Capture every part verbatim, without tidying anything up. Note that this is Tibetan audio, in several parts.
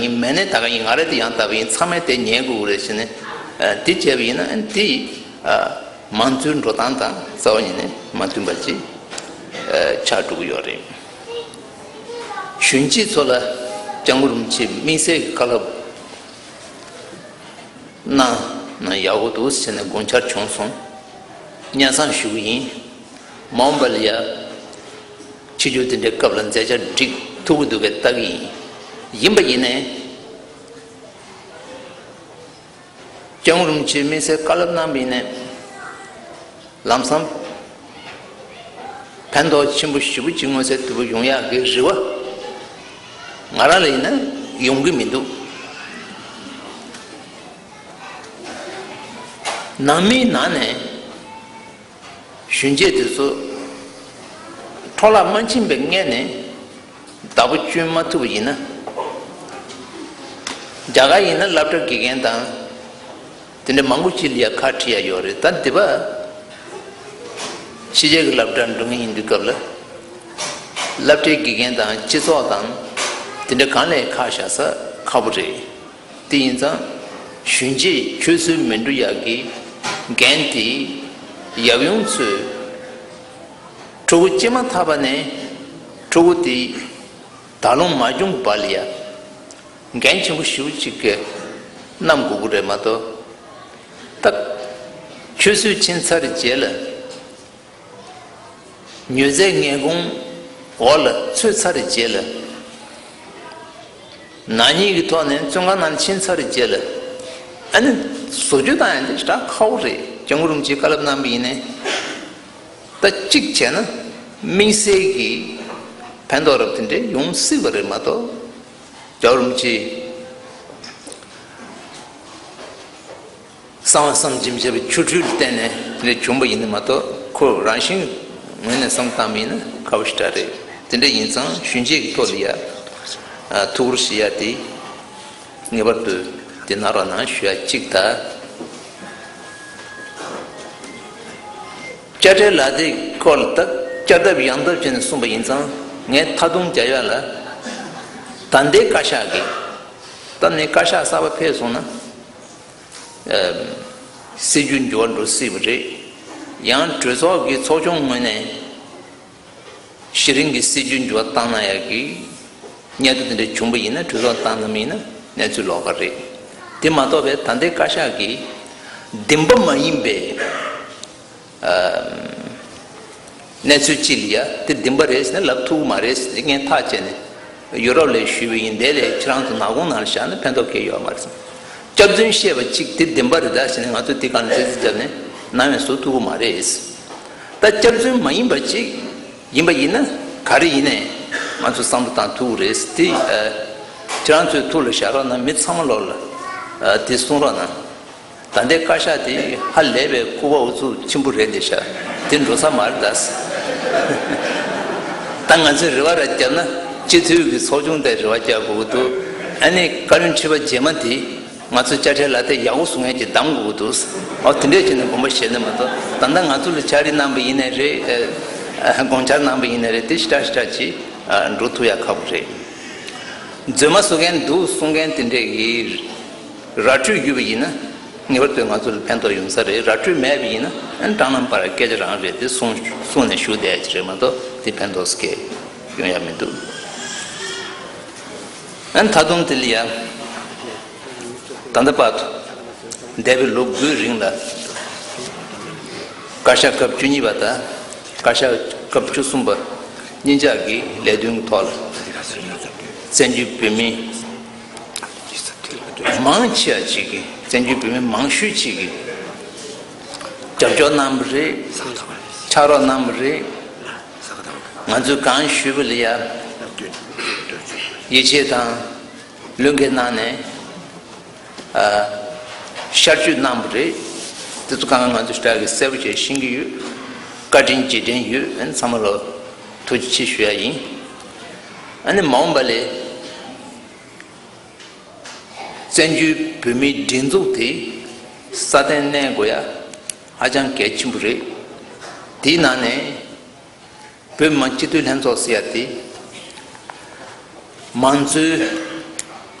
ཡིན། མེད་ནས་ད་ག་ཡིན། ང་ར་དེ་ཡང་དག་པ་ཡིན། ཚང་མས་དེ་ཉན་དགོས་རེད་ཟེར་ནས། ཨ། དེ་བྱས་པ་ཡིན་ན་དེ། ཨ། མང་གཙོའི་འགྲོ་སྟངས་དང་རྩ་བ་ཉིད་ནས་མ་མཐུན་པ་ཅིག་ཨ། ཆགས་འགྲོ་གི་ཡོད་རེད། གཞོན་སྐྱེས་ཚོ་ལ་སྐྱབས་མགོན་རིན་པོ་ཆེས་དམིགས་བསལ་གྱི་བཀའ་སློབ་གནང་ན་ཡག་པོ་འདུག་ཟེར་ནས་དགོངས་འཆར་བྱུང་སོང་། སྙན་སེང་ཞུ་གི་ཡིན། མ་འོངས་པ་ལ་ཡ་ཆིབས་བསྒྱུར་དེ་འདྲའི་སྐབས་ལ་མཛད་འཆར་སྒྲིག་ཐུབ་ཀྱི་འདུག་གས་ལྟ་གི་ཡིན། ཡིན་པ་ཡིན་ནའི། སྐྱབས་མགོན་རིན་པོ་ཆེས་དམིགས་བསལ་བཀའ་སློབ་གནང་བ་ཡིན་ནའི། ལམ་སང་ཕན་ཐོགས་ཆེན་པོ་ཞེ་པོ་ཅིག་མངོན་གསལ་དོད་པོ་ཡོང་ཡག་གི་རེ་བ་ང་རང་ལ་ཡིན་ན་ཡོང་གི་མི་འདུག་ནང་མིའི་ནང་ནས་གཞོན་སྐྱེས་དེ་ཚོ་འཕྲོ་བརླག་མ་ཕྱིན་པའི་སྔོན་ནས་བདག་པོ་བསྐྲུན་མ་ཐུབ་པ་ཡིན་ན། རྒྱ་གར་ཡིན་ན་སློབ་གྲྭ་དགེ་རྒན་དང་། དེ་འདྲ་མང་པོ་ཅིག་ལ་ཡ་ཁག་ཁྲིད་ཡ་ཡོད་རེད། ད་འདི་པ་ཕྱི་རྒྱལ་གྱི་སློབ་གྲྭར་འགྲོ་མཁན་ཡིན་དུས་སྐབས་ལ། སློབ་གྲྭའི་དགེ་རྒན་དང་སྤྱི་ཚོགས་དང་དེ་འདྲ་གང་ལས་ཁག་བཞག་ས་ཁག་པོ་རེད། དེ་ཡིན་ཙང་གཞོན་སྐྱེས་ཁྱོད་ཚོའི་མི་འགྲོ་ཡག་གི་འགན་དེ་ཡབ་ཡུམ་ཚོས་ཕྲུ་གུ་སྐྱེས་མ་ཐག་པ་ནས་ཕྲུ་གུ་དེ་ད་ལོ་མ་བྱུང་བར་ལ་ཡ། འགན་ཆེན་པོ་ཞེ་པོ་ཅིག་གི་བསྣམས་དགོས་ཀྱི་རེད་མ་གཏོགས། ད་ཆུད་ཟོས་ཕྱིན་ཚར་རྗེས་ལ། མྱོས་རྫས་ངན་གོང་འོག་ལ་ཚུད་ཚར་རྗེས་ལ། ནག་ཉེས་ཀྱི་ཐོག་ནས་བཙོན་ཁང་ནང་ཕྱིན་ཚར་རྗེས་ལ། ཨ་ནི་བཟོ་བཅོས་བཏང་ཡ་འདི་ཞེ་དྲག་ཁག་པོ་རེད། སྐྱབས་མགོན་རིན་པོ་ཆེས་བཀའ་སློབ་གནང་བ་ཡིན་ནའི། ད་གཅིག་བྱས་ན་དམིགས་བསལ་གྱི་ཕན་ཐོགས་རབ་དེ་འདྲ་ཡོང་སྲིད་པ་རེད་མ་གཏོགས། རྒྱལ་བ་རིན་པོ་ཆེས་གསང་བ་བསམ་གྱིས་མི་ཁྱབ་པའི་ཆོ་འཕྲུལ་བརྟེན་ནས་དེ་འདྲ་བྱུང་བ་ཡིན་ན་མ་གཏོགས། ཁོ་རང་བཞིན་ངོས་ནས་བསམ་བཏང་བ་ཡིན་ན་ཁག་པོ་ཞེ་དྲག་རེད། དེ་འདྲ་ཡིན་ཙང་གཞོན་སྐྱེས་ཀྱི་ཐོག་ལ་ཡ་ཐུགས་ཁུར་བཞེས་ཡ་དེ་ངེས་པར་དུ་དེ་གནང་རོགས་གནང་ཞུ་ཡ་གཅིག་དང་། དཔྱ་ཁྲལ་ལག་དེབ་སྐོར་ལ་ད་བསྐྱར་ལྡབ་ཡང་ལྡབ་བྱས་ནས་གསུངས་པ་ཡིན་ཙང་། ངས་མཐའ་སྡོམ་རྒྱག་ཡ་ལ། ད་ལྟའི་བཀའ་ཤག་གིས། ད་ནི་བཀའ་ཤག་གསར་པ་ཕེབས་སོང་ན། ཨ། སྲིད་ཇུས་འགྱུར་བ་འགྲོ་སྲིད་པ་རེད། ཡང་གྲོས་ཚོགས་ཀྱི་ཚོགས་ཆུང་ངོས་ནས། གཞི་རིམ་གྱི་སྲིད་ཇུས་འགྱུར་བ་བཏང་གནང་ཡག་གི་སྙན་ཐོ་དེ་འདྲ་བྱུང་བ་ཡིན་ན། གྲོས་ཚོགས་བཏང་གནང་བ་ཡིན་ན་གནས་ཚུལ་ལོགས་ཀ་རེད། དེ་མ་གཏོགས་པའི་ད་ལྟའི་བཀའ་ཤག་གིས་བདེན་པ་མ་ཡིན་པའི། ཨ། གནས་ཚུལ་གཅིག་ལ་ཡ་དེ་བདེན་པ་རེད་ཟེར་ནས་ལབ་ཐུབ་ཀྱི་མ་རེད་ཟེར་ནས་ངས་ཐག་བཅད་ནས་ཡུ་རོབ་ལ་ཞུས་པ་ཡིན། དེ་ལས་ཁྱེད་རང་ཚོ་ནག་ཁུང་ནང་ལ་བཞག་ན་ཕན་ཐོགས་གང་ཡང་ཡོད་མ་རེད་ཟེར། སྐྱག་རྫུན་བཤད་པ་གཅིག་དེ་བདེན་པ་རེད་ད་ཟེར་ནས་ང་ཚོས་དེ་སྒང་ལ་རྩད་གཅོད་བརྒྱབ་ནས་ནམ་ཡང་བཟོ་ཐུབ་ཀྱི་མ་རེད། ད་སྐྱག་རྫུན་མ་ཡིན་པ་གཅིག་ཡིན་པ་ཡིན་ན་ག་རེ་ཡིན་ནའི་ང་ཚོས་བསམ་བློ་བཏང་ཐུབ་ཀྱི་རེད། དེ། ཨ། ཁྱེད་རང་ཚོའི་ཐུགས་ལ་བཞག་རོགས་གནང་། མི་ཚང་མ་ལོག་ལ། ཨ། དེ་གསུང་རོགས་གནང་། ད་ལྟའི་བཀའ་ཤག་དེ་ཧ་ལས་པའི་ལྐུགས་པ་ཨུ་ཚུགས་ཆེན་པོ་རེད་འདི་ཤག་དེ་འགྲོ་ས་མ་རེད་ད། ད་ང་ཚོས་རེ་བ་ར་བརྒྱབ་ན་སྤྱི་འཐུས་ཀྱི་ཚོགས་ཆུང་དེ་རེ་བ་རྒྱག་དགོས་ཀྱི་འདུག་ཨ་ནི་བཀའ་བློན་ཁྲི་པ་རྗེས་མ་དེ་ང་ཚོ་དཔྱ་ཁྲལ་ལག་དེབ་ཡག་པོ་བཟོ་མཁན་ཅིག་གདམ་དགོས་ཀྱི་འདུག་འོ་དེ་འདྲས་བྱས་ནས་དགོངས་པ་བཞེས་ན་མ་གཏོགས། ད་ལྟ་ང་ཚོ་ལ་ཕྱག་བྲིས་གནང་པ་ཡིན་ནའི་རེད། ཨ། དགོངས་འཆར་གནང་པ་ཡིན་ནའི་རེད། དེ་ཞེ་དྲག་ཞེ་དྲག་ཅིག་ཨ། འགྲོ་ཐུབ་ཡ་ཁག་པོ་རེད། རྫུན་མ་བཟོ་མཁན་འདུག་གསུང་མཁན་དེ་འདྲས་ཀྱི་ར་སྤྲོད་ཡོད་པ་ཡིན་ན་ངེས་པར་དུ་ང་ཚོ་ལ་ཕན་ཐོགས་ཡོང་ས་རེད། ར་སྤྲོད་མེད་པ་ཡིན་ན་ཨ་ནི་དྲང་ལམ་པར་སྐད་ཆ་རང་རེད། དེ་གསུང་གསུང་ནས་བཞུགས་བསྡད་ཀྱི་རེད་མ་གཏོགས་དེ་ཕན་ཐོགས་སྐད་ཡོང་ཡ་མི་འདུག་ཨ་ནི་ད་དུང་དེ་ལ་ཡ། ད་ལྟ་བར་དུ་འདས་པའི་ལོ་དགུའི་རིང་ལ་བཀའ་ཤག་སྐབས་བཅུ་གཉིས་པ་དང་བཀའ་ཤག་སྐབས་བཅུ་གསུམ་པ་གཉིས་ཆ་གི་ལས་དོན་གྱི་ཐོག་ལ་བཙན་བྱོལ་བོད་མི་མང་ཆེ་བ་ཅིག་གིས། བཙན་བྱོལ་བོད་མི་མང་ཤོས་ཅིག་གིས་རྒྱབ་སྐྱོར་གནང་བ་རེད། ཕྱག་རོགས་གནང་བ་རེད། ང་ཚོས་གང་ཞུས་པ་ལ་ཡ་ཡིད་ཆེས་དང་བློས་འགེལ་གནང་ནས། ཨ། ཤར་བསྐྱོད་གནང་བ་རེད། དེ་ཚོ་གང་ག་ང་ཚོ་ཞེ་དྲག་གི་གསལ་པོ་བྱས་ཤེས་ཀྱི་ཡོད། བཀའ་དྲིན་རྗེས་དྲན་ཡོད། ཨ་ནི་ཚང་མ་ལ་ཐུགས་རྗེ་ཆེ་ཞུ་ཡ་ཡིན། ཨ་ནི་མ་འོངས་པ་ལ་བཙན་བྱོལ་བོད་མིའི་སྒྲིག་འཛུགས་དེ་སྲ་བརྟན་གནས་དགོས་ཡ་ཧ་ཅང་གལ་ཆེན་པོ་རེད། དེའི་ནང་ནས། བོད་མི་མང་སྤྱི་འཐུས་ལྷན་ཚོགས་ཟེར་ཡ་དེ། མང་གཙོའི་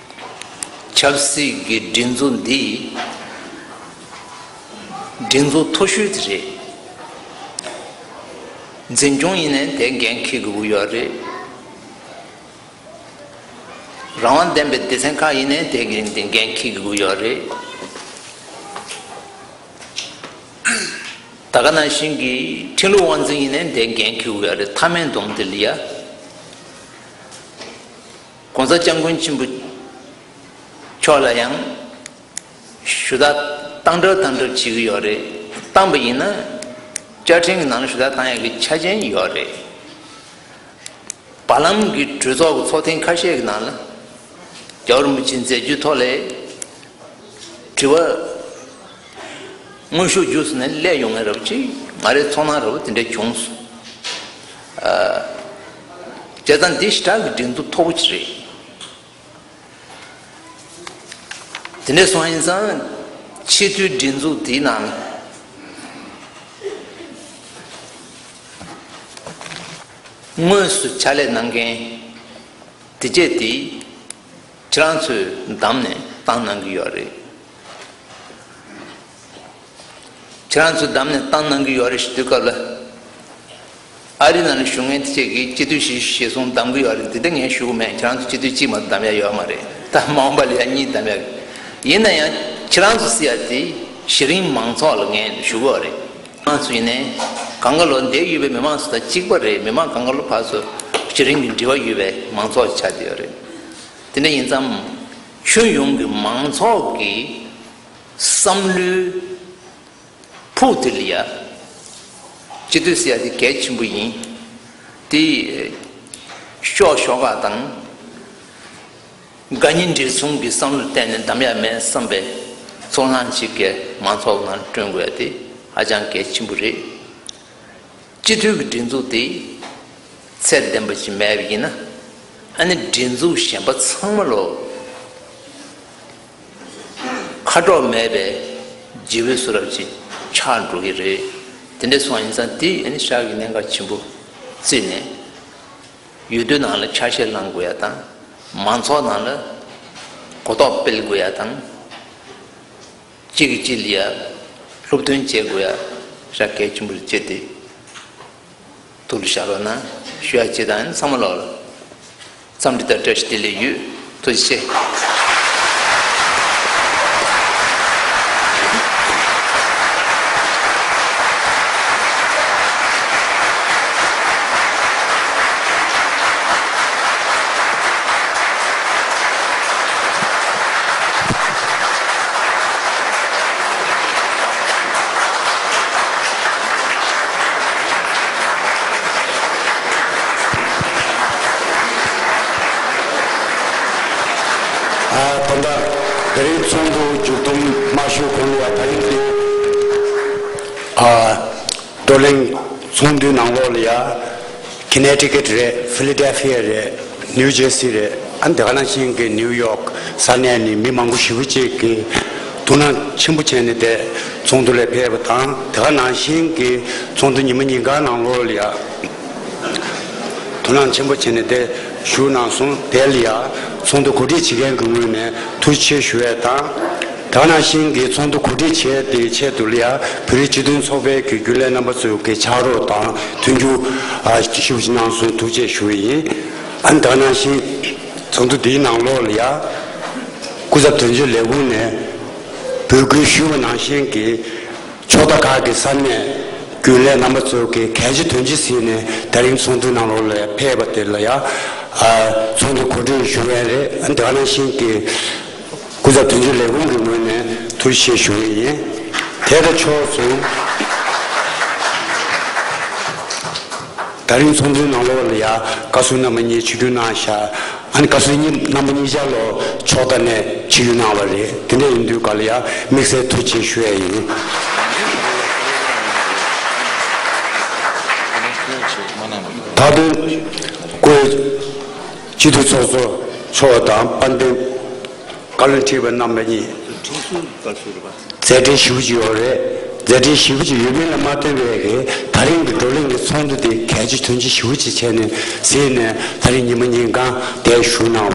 ཆབ་སྲིད་ཀྱི་སྒྲིག་འཛུགས་འདི་སྒྲིག་འཛུགས་མཐོ་ཤོས་དེ་རེད། འཛིན་སྐྱོང་ཡིན་ནའི་དེ་འགན་འཁྱེར་དགོས་ཀྱི་ཡོད་རེད། རང་དབང་ལྡན་པའི་སྡེ་ཚན་ཁག་ཡིན་ནའི་དེ་འགན་འཁྱེར་དགོས་ཀྱི་ཡོད་རེད། ད་ག་ནང་བཞིན་གྱི་ཁྲིམས་ལུགས་དབང་འཛིན་ཡིན་ནའི་དེ་འགན་འཁྱེར་དགོས་ཀྱི་ཡོད་རེད། མཐའ་མའི་སྡོམ་དེ་ལ་ཡ། ༸གོང་ས་༸སྐྱབས་མགོན་ཆེན་པོ་མཆོག་ལ་ཡང་ཞུ་དག་བཏང་གྲབས་བཏང་གྲབས་བྱེད་ཀྱི་ཡོད་རེད། བཏང་པ་ཡིན་ན་བཅའ་ཁྲིམས་ཀྱི་ནང་ལ་ཞུ་དག་བཏང་ཡག་གི་ཆ་རྐྱེན་ཡོད་རེད། བར་ལམ་གྱི་གྲོས་ཚོགས་ཀྱི་ཚོགས་ཐེངས་ཁ་ཤས་ཀྱི་ནང་ལ་རྒྱལ་བ་རིན་པོ་ཆེའི་མཛད་རྗེས་ཐོག་ལ་དྲི་བ་དངོས་ཤུགས་བརྒྱུད་ནས་སླེབས་ཡོང་མཁན་འདྲ་པོ་ཅིག་ང་རའི་ཚོར་སྣང་འདྲ་པོ་དེ་འདྲ་བྱུང་སོང་། ཨ། བྱས་ཙང་འདི་ཞེ་དྲག་གི་སྒྲིག་འཛུགས་མཐོ་པོ་ཅིག་རེད། དེ་འདྲ་སོང་ཡིན་ཙང་སྤྱི་འཐུས་སྒྲིག་འཛུགས་དེའི་ནང་དངོས་སུ་ཕྱག་ལས་གནང་མཁན་དེ་བཅས་དེ་ཁྱེད་རང་ཚོས་བདམས་ནས་བཏང་གནང་གི་ཡོད་རེད། ཁྱེད་རང་ཚོས་བདམས་ནས་བཏང་གནང་གི་ཡོད་རེད་ཞུ་དུས་སྐབས་ལ། ཨ་རི་ནང་ལ་བཞུགས་མཁན་དེ་བཅས་ཀྱིས་སྤྱི་འཐུས་བཞི་བཞི་གསུམ་བདམས་ཀྱི་ཡོད་རེད། འདི་འདྲ་ངས་ཞུ་གི་མེད། ཁྱེད་རང་ཚོ་སྤྱི་འཐུས་གཅིག་མ་གཏོགས་བདམས་ཡ་ཡོད་མ་རེད། ད་མ་འོངས་པ་ལ་ཡ་གཉིས་བདམས་ཡ། ཡིན་ན་ཡང་ཁྱེད་རང་ཚོ་ཟེར་ཡ་དེ་གཞི་རིམ་མང་ཚོགས་ལ་ངས་ཞུ་གི་ཡོད་རེད། ཁྱེད་རང་ཚོ་ཡིན་ནའི་གང་ག་ལོ་འདིར་ཡོད་པའི་མི་མང་ཚོ་དང་གཅིག་པ་རེད། མི་མང་གང་ག་ལོ་ཕར་ཚུར་གཞི་རིམ་གྱི་འབྲེལ་བ་ཡོད་པའི་མང་ཚོགས་ཆགས་བསྡད་ཡོད་རེད། དེ་འདྲ་ཡིན་ཙང་ཁྱོན་ཡོངས་ཀྱི་མང་ཚོགས་ཀྱི་བསམ་བློའི་ཕུགས་དེ་ལ་ཡ། སྤྱི་འཐུས་ཟེར་ཡ་དེ་གལ་ཆེན་པོ་ཡིན། དེ་ཤོག་ཤོག་ཁག་དང་དགའ་ཉེ་འབྲེལ་མཚུངས་ཀྱི་བསམ་བློ་གཏན་ནས་བདམས་ཡ་མེད་བསམ་པའི་ཚོར་སྣང་ཅིག་གི་མང་ཚོགས་ནང་བསྐྲུན་དགོས་ཡ་དེ་ཧ་ཅང་གལ་ཆེན་པོ་རེད། སྤྱི་འཐུས་ཀྱི་སྒྲིག་འཛུགས་དེ་ཚད་ལྡན་པ་ཞིག་མེད་པ་ཡིན་ན། ཨ་ནི་སྒྲིག་འཛུགས་གཞན་པ་ཚང་མ་ལོ། ཁ་གྲོགས་མེད་པའི་རྗེ་བོའི་གསུང་རབ་ཅིག་ཆགས་འགྲོ་གི་རེད། དེ་འདྲ་སོང་ཡིན་ཙང་དེ་ཨ་ནི་ཤག་གི་གནད་འགག་ཆེན་པོ་བརྩིས་ནས། ཡུལ་དུས་ནང་ལ་ཆ་ཤས་བླང་དགོས་ཡ་དང་། མང་ཚོགས་ནང་ལ་གོ་རྟོགས་སྤེལ་དགོས་ཡ་དང་། གཅིག་གིས་གཅིག་ལ་ཡ་སློབ་སྟོན་བྱེད་དགོས་ཡ་ཤག་གལ་ཆེན་པོ་རེད་བྱས་ཏེ། ཐུགས་ལ་བཞག་རོགས་གནང་། ཞུ་ཡ་ཅི་དང་ཚང་མ་ལོག་ལ། འཚམས་འདྲི་དང་བཀྲ་ཤིས་བདེ་ལེགས་ཡོད། ཐུགས་རྗེ་ཆེ། ཨ། ད་ལྟ་དེ་རིང་ཚོགས་འདུ་མཇུག་བསྡོམས་མ་ཞུ་གོང་ལ་ཡ། ད་རིང་འདི་ཨ། བགྲོ་གླེང་ཚོགས་འདུའི་ནང་ལོགས་ལ་ཡ། ཁི་ནེ་ཊི་ཀེ་ཊི་རེད། ཕི་ལ་ཌེལ་ཕི་ཡ་རེད། ནིའུ་ཇར་སི་རེད། ཨ་ནི་དེ་ག་ནང་བཞིན་གྱི་ནིའུ་ཡོག་ས་གནས་ནས་མི་མང་པོ་ཞེ་པོ་ཅིག་གིས་ཐུགས་སྣང་ཆེན་པོ་བྱས་ནས་དེ་ཚོགས་འདུ་ལ་ཕེབས་པ་དང་། དེ་ག་ནང་བཞིན་གྱི་ཚོགས་འདུ་ཉི་མ་ཉིན་གང་ནང་ལོགས་ལ་ཡ། དོ་སྣང་ཆེན་པོ་བྱས་ནས་དེ་བཞུགས་གནང་སོང་། དེ་ལ་ཡ་ཚོགས་འདུ་གོ་སྒྲིག་བྱེད་མཁན་གྱི་ངོས་ནས་ཐུགས་རྗེ་ཆེ་ཞུ་ཡས་དང་། དེ་ནང་བཞིན་གྱི་ཚོགས་འདུ་གོ་སྒྲིག་བྱས་དེའི་ཆེད་དུ་ལ་ཡ་བོད་རིགས་སྤྱི་མཐུན་ཚོགས་པའི་གི་རྒྱུན་ལས་རྣམ་པ་ཚོའི་གི་ཕྱག་རོགས་དང་མཐུན་འགྱུར་ཨ་ཞུ་གནང་སོང་། ཐུགས་རྗེ་ཆེ་ཞུ་ཡི་ཡིན། ཨ་ནི་དེ་ནང་བཞིན་ཚོགས་འདུ་འདིའི་ནང་ལོགས་ལ་ཡ་སྐུ་ཚབ་དོན་གཅོད་ལས་ཁུངས་ནས་འབོད་སྐུལ་ཞུས་པ་ནང་བཞིན་གྱི། ཕྱོགས་མཐའ་ཁག་གི་ས་གནས་རྒྱུན་ལས་རྣམ་པ་ཚོ་གིས་གལ་ཆེ་དོན་ཆེ་བརྩིས་ནས་དེ་རིང་ཚོགས་འདུའི་ནང་ལོགས་ལ་ཕེབས་པ་དེ་ལ་ཡ། ཨ། ཚོགས་འདུ་གོ་སྒྲིག་ཞུ་མཁན་རེད། དེ་ག་ནང་བཞིན་གྱི་སྐུ་ཚབ་དོན་གཅོད་ལས་ཁུངས་ཀྱི་ངོས་ནས་ཐུགས་རྗེ་ཆེ་ཞུ་གི་ཡིན། དེ་ལྟ་ཆོག་སོང་། དེ་རིང་ཚོགས་འདུའི་ནང་ལོགས་ལ་ཡ་བཀའ་ཟུར་རྣམ་པ་གཉིས་ཆིབས་བསྒྱུར་གནང་བཞག་ཨ་ནི་བཀའ་ཟུར་གཉིས་རྣམ་པ་གཉིས་ཆ་ལོ་ཕྱོགས་མཐའ་ནས་ཆིབས་བསྒྱུར་གནང་བ་རེད། དེ་འདྲ་ཡིན་དུས་ག་ལ་ཡ་དམིགས་བསལ་ཐུགས་རྗེ་ཆེ་ཞུ་ཡ་ཡིན། ད་དུང་སྐུའི་སྤྱི་འཐུས་ཚོགས་གཙོ་མཆོག་དང་དཔལ་ལྡན་བཀའ་བློན་ཁྲི་པ་རྣམ་པ་གཉིས། ཁྲིམས་སྲོལ་བཀའ་ཟུར་རེད་པ། མཛད་བྲེལ་ཞེ་པོ་ཅིག་ཡོད་རེད། མཛད་བྲེལ་ཞེ་པོ་ཅིག་ཡོད་མིན་ལ་མ་ལྟོས་པའི་གི་ད་རིང་གི་བགྲོ་གླེང་གི་ཚོགས་འདུ་དེ་གལ་ཆེ་དོན་ཆེ་ཞེ་པོ་ཅིག་བྱས་ནས་གཟིགས་ནས་ད་རིང་ཉི་མ་ཉིན་གང་དེ་བཞུགས་གནང་